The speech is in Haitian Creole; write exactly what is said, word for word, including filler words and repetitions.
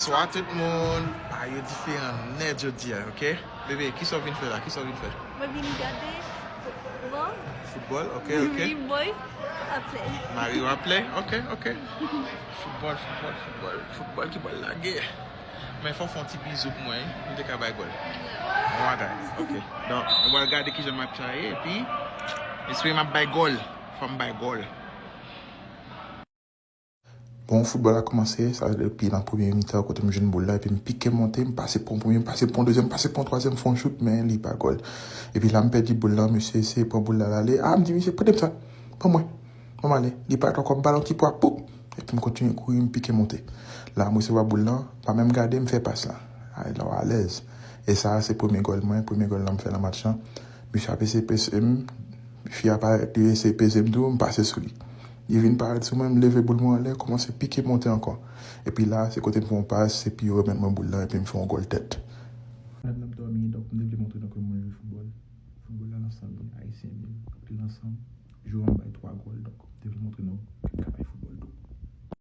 Bonswa tout moun. Bagay yo diferan nèt jodi a, ok? Bebe, kisa w vin fè la? Kisa w vin fè? Mwen vin gade football. Football, ok, Wi, ok. Boy ap play. Mario ap play, ok, ok. Football, football, football. Football ki bòl lage. Men fò fè yon ti bizou pou mwen, wi. M te ka bay gòl. Bon bagay, ok. Donk, nou pral gade kijan match la ye, epi espere m ap bay gòl. Fò m bay gòl. Bon, foutbòl la kòmanse, sa depi nan premye mitan, kote m jwenn boul la, epi m pike monte, m pase pran premye, m pase pran dezyèm, m pase pran twazyèm, fè yon chout, men li pa gòl. Epi la, m pèdi boul la, misye eseye pran boul la, l ale. A, m di, misye, prete m sa, ban mwen, ban m ale. Li parèt ankò, m ba l yon ti pwa, poup! Epi m kontinye kouri, m pike monte. La, m resevwa boul la, pa menm gade, m fè pas la. Ay, la, w alèz. E sa, se premye gòl mwen, premye gòl la m fè nan match lan. Misye ap eseye peze m, fi a parèt, li eseye peze m tou, m pase sou li. Li vin parèt sou mwen, m leve boul mwen anlè, kòmanse pike monte ankò. Epi la, se kote m fè yon pas, epi yo remèt mwen boul la, epi m fè yon gòl tèt. Pandan n ap dòmi, donk, m te vle montre nou ke mwen jwe foutbòl. Foutbòl la nan sanm, ayisyen menm, anpil nan sanm. Jou an m bay twa gòl, donk, m te vle montre nou